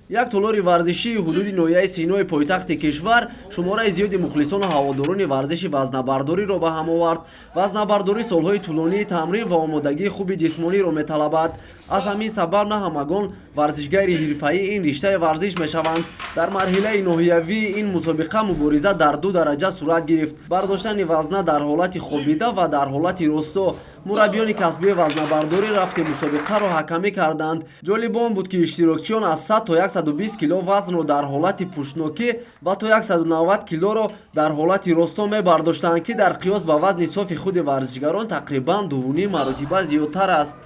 Як толори варзишии ҳудуди ноҳияи Синои пойтахти кишвар шумораи зиёди мухлисону ҳаводорони варзиши вазнабардориро ба ҳам овард. Вазнабардорӣ солҳои тӯлонии тамрин ва омодагии хуби ҷисмониро металабад. Аз ҳамин сабаб на ҳамагон варзишгари ҳирфаии ин риштаи варзиш мешаванд. Дар марҳилаи ноҳиявии ин мусобиқа мубориза дар ду дараҷа сурат гирифт: бардоштани вазна дар ҳолати хобида ва дар ҳолати росто. Мураббиёни касбии вазнабардорӣ рафти мусобиқаро ҳакамӣ карданд. Ҷолиб он буд, ки иштирокчиён аз 100 то 120 кило вазнро дар ҳолати пуштнокӣ ва то 190 килоро дар ҳолати росто мебардоштанд, ки дар қиёс ба вазни софи худи варзишгарон тақрибан дувуним маротиба зиёдтар аст.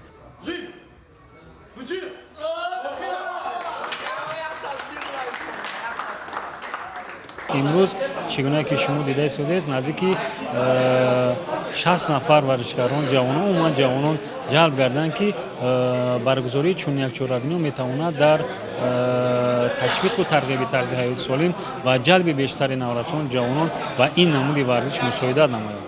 Имрӯз, чӣ гуна ки шумо дида истодед, наздики 60 нафар варзишгарон, ҷавонон, умуман ҷавонон ҷалб гарданд, ки баргузории чунин як чорабиниҳо метавонад дар ташвиқу тарғиби тарзи ҳаёти солим ва ҷалби бештари наврасон, ҷавонон ба ин намуди варзиш мусоидат намояд.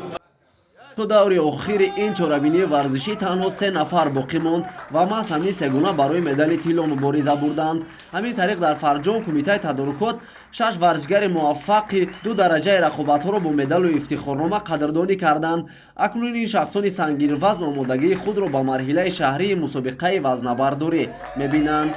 То даври охири ин чорабинии варзишӣ танҳо се нафар боқӣ монд ва маҳз ҳамин сегона барои медали тилло мубориза бурданд. Ҳамин тариқ, дар фарҷом кумитаи тадорукот шаш варзишгари муваффақи ду дараҷаи рақобатҳоро бо медалу ифтихорнома қадрдонӣ карданд. Акнун ин шахсони сангинвазн омодагии худро ба марҳилаи шаҳрии мусобиқаи вазнабардорӣ мебинанд.